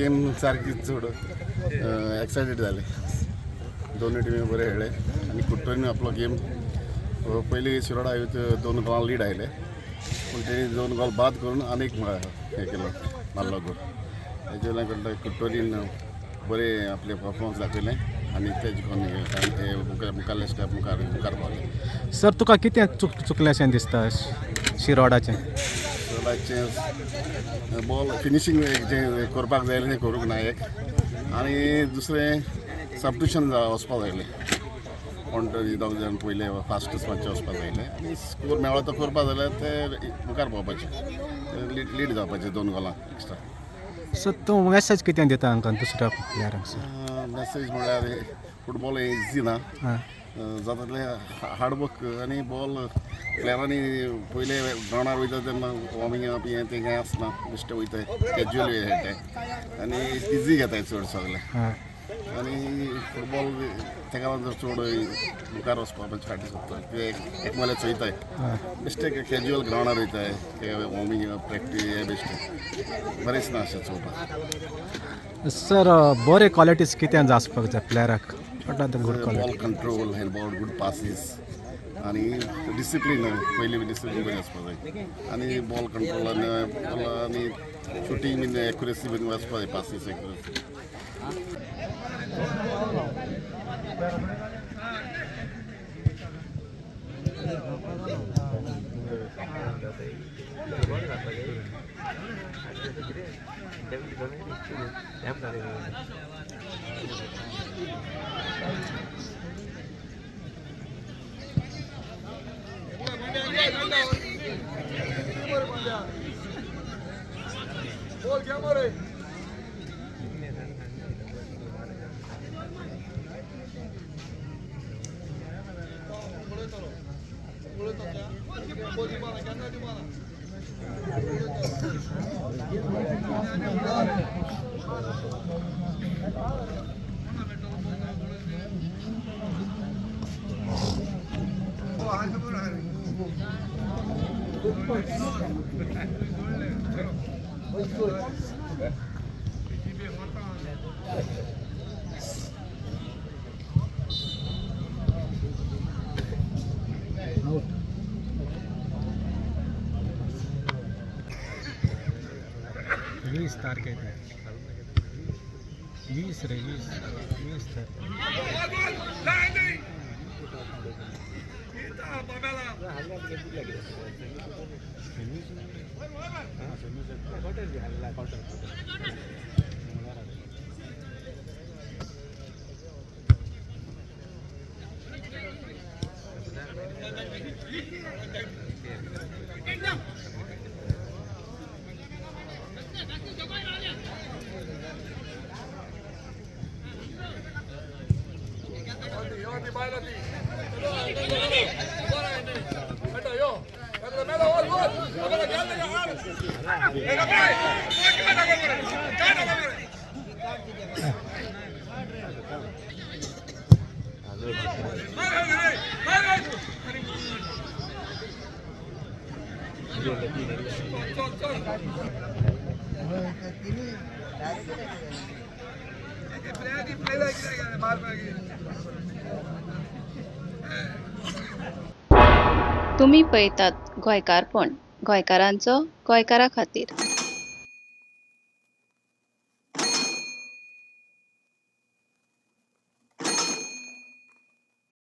Game सारकी चड excited जाले. दोनूय टिमी बरे खेळ्ळे आनी कुट्टोनी आपलो गेम पयली शिरोडा 2 गोलां लीड आयले, पूण तेणी 2 गोल बाद करून आनीक हें केलो, मारलो गोल. हेजे वयल्यान कुट्टोलीन बरें आपलें परफॉर्मन्स दाखयलें आनी तेज करून मुखारले स्टेप मुखार मुखार पावले. सर, तुका कितें चुकलें अशें दिसता शिरोडाचें? शिरोडाचें बॉल फिनिशींग जें करपाक जाय तें करूंक ना एक, आनी दुसरें सबस्टिट्यूशन वचपाक जाय आसलें. कोण तरी दोग जाण पयले फास्ट मातशें वचपाक जाय आसलें आनी स्कोर मेळ्ळो तो करपाक जाल्यार ते मुखार पावपाचे, लीड जावपाचे 2 गोलां एक्स्ट्रा. सो तूं मॅसेज कितें दिता हांकां दुसऱ्या प्लेयरांक सर? मॅसेज म्हणल्यार फुटबॉल इजी ना, जाता तितलें हार्डवर्क आनी बॉल प्लेयरांनी पयले ग्रावंडार वयता तेन्ना वॉर्मिंग अप हें तें कांय आसना, बेश्टे वयताय कॅज्युअली खेळटाय आनी इजी घेताय चड सगळें. आनी फुटबॉल तेका लागून चड मुखार वचपाक मातशें फाटीं सरता. ते एक म्हणल्यार चोयताय बेश्टे कॅज्युअल ग्रावंडार वयताय, ते वॉर्मिंग अप प्रॅक्टीस हें बेश्टें बरेंच ना अशें चोवपाक. सर, बरे क्वॉलिटीज कितें आसपाक जाय प्लेयराक? What are the good ball quality? Control and ball good passes आनी डिसिप्लीन, पयलीं डिसिप्लीन बरी आसपाक जाय आनी बॉल कंट्रोल आनी बॉल आनी शुटींग बीन एक्युरेसी बीन वचपाक जाय, पासीस एक्युरेसी. 20 तारखेक, 20 रे, 20 20 तारखे. तुमी पळयतात गोंयकारपण, गोंयकारांचो गोंयकारा खातीर.